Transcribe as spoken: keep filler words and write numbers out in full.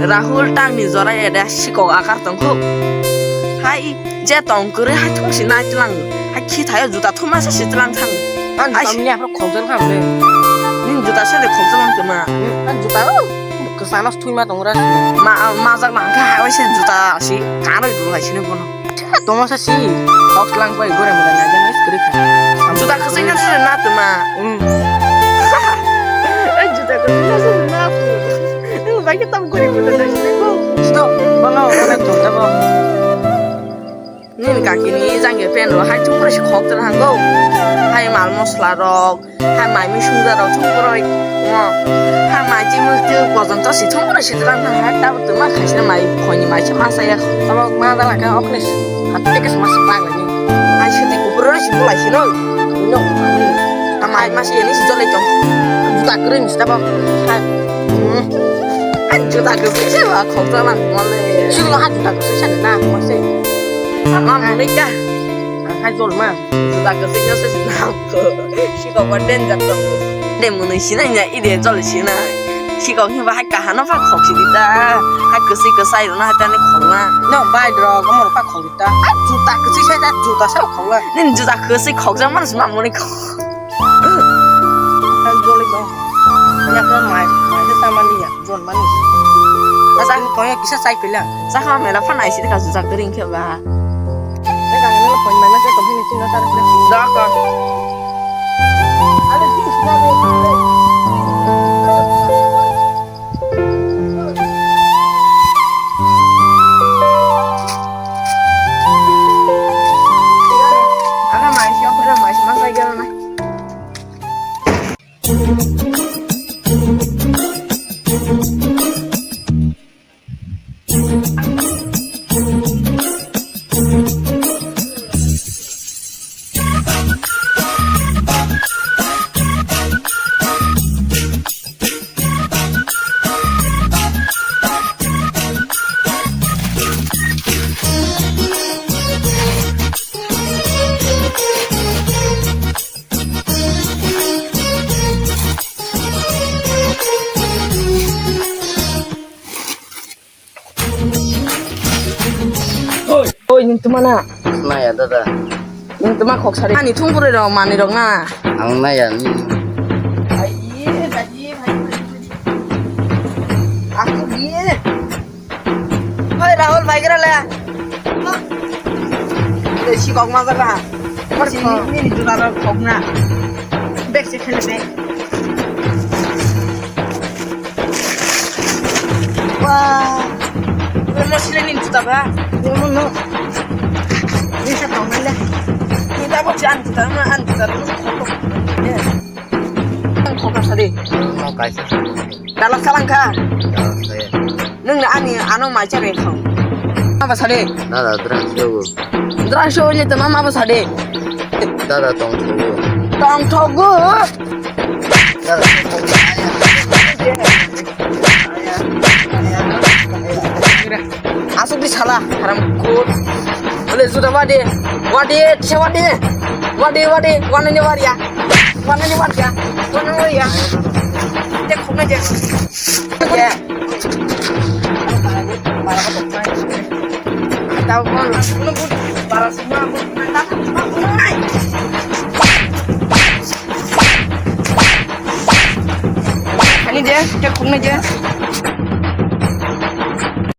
Rahul tangni jora ede sikok akar tongkho. Hai je tong kwrwi hai thung si nai tlang. Hai khi thayo juta thuma se si tlang thang. Ang hai tamni aphro khokjak ham le. Ning juta se de khokjak lang tuma. Ang juta o kwsano thuma tong ra. Ma majak lang kha hai se juta si kanoi dulai sini bono. Tomasa si, kok lang pai gore mula na jani skri kha. Juta kwswk na suri na tuma. Hmm. Eh, juta kwswk na suri na. Nung bai khe tam gori mula na sini ko. Stop, bono, bono, thong jabo. Nini kaki ni jang ye pen ro, hai chung pura si khok tong hango. Hai mal mosla rok. Ha mai mi sungja rok thung boroi. Mo. Ha mai chi mu tu kojon to si thung boroi si tlang thang ha ta tu ma khai sina mai khoi ni mai chi ma sa ya. Abo ma da la ka okne. Ha te ke ma sa pa ni. Ai si te ku boroi si bulai si no. No. Ha mai ma si ni si jole chong. Juta kre ni sta ba. Ha. Hmm. An juta kre si se ba khok ta lang mo le. Si lo ha juta kre si sa na mo se. Ha ma mo le ka. Ang hai jol ma. Juta kre si se na. Sikok ba danger tongo. De mwnwi sinai ya, ide jol sinai. Sikok hinba hai kahano pha khok sidi ta. Hai kwswi kwsai rwna hai tani khokna. No bai drok, omo rok pha khok ta. Ai juta kwswi sai ta, juta sa khokla. Nini juta kwswi khokjak mano sima mwnwi khok. Hai jol no. Ya ko mai, mai ta mani ya. Jon mani. Asa ko ya kisa sai pila. Saka mela phan ai sidi ka jujak dering khe ba. Saka mela phan mai ma se ko hini tin sa. Dako. Aga mai sio khura mai ma sai gel na. Oi, oi, nini tuma na? Naya, dada. Nini tuma khok sari. Ani thung bwrwi rok, manwi rok na? Ang naya ni. Bhai, bhai, bhai, bhai. Aku ye. Hoi, Rahul, bhai, kira le. Besi kok ma kira. Besi ni, ni juta rok kok na. Bek se khele bek. Wah. Mo sile ni juta ba. Mo no. Ni sa tong le. Ni ta bo jan juta ma an juta. Ang khokar sadi. Mau kaisa. Dalak salang kha. Dalak saya. Nung na ani ano mai chare khang. Aba sadi. Dada drang show. Drang show ni tamam aba sadi. Dada tong thogo. Tong thogo. Dada. Asuk di sala haram kut. Bole juta wade. Wade, tisa wade. Wade, wade, wane ne waria. Wane ne waria. Wane ne waria. Te khokna je. Je. Tau kon, kono but para semua but na ta. Ani je, te khokna je.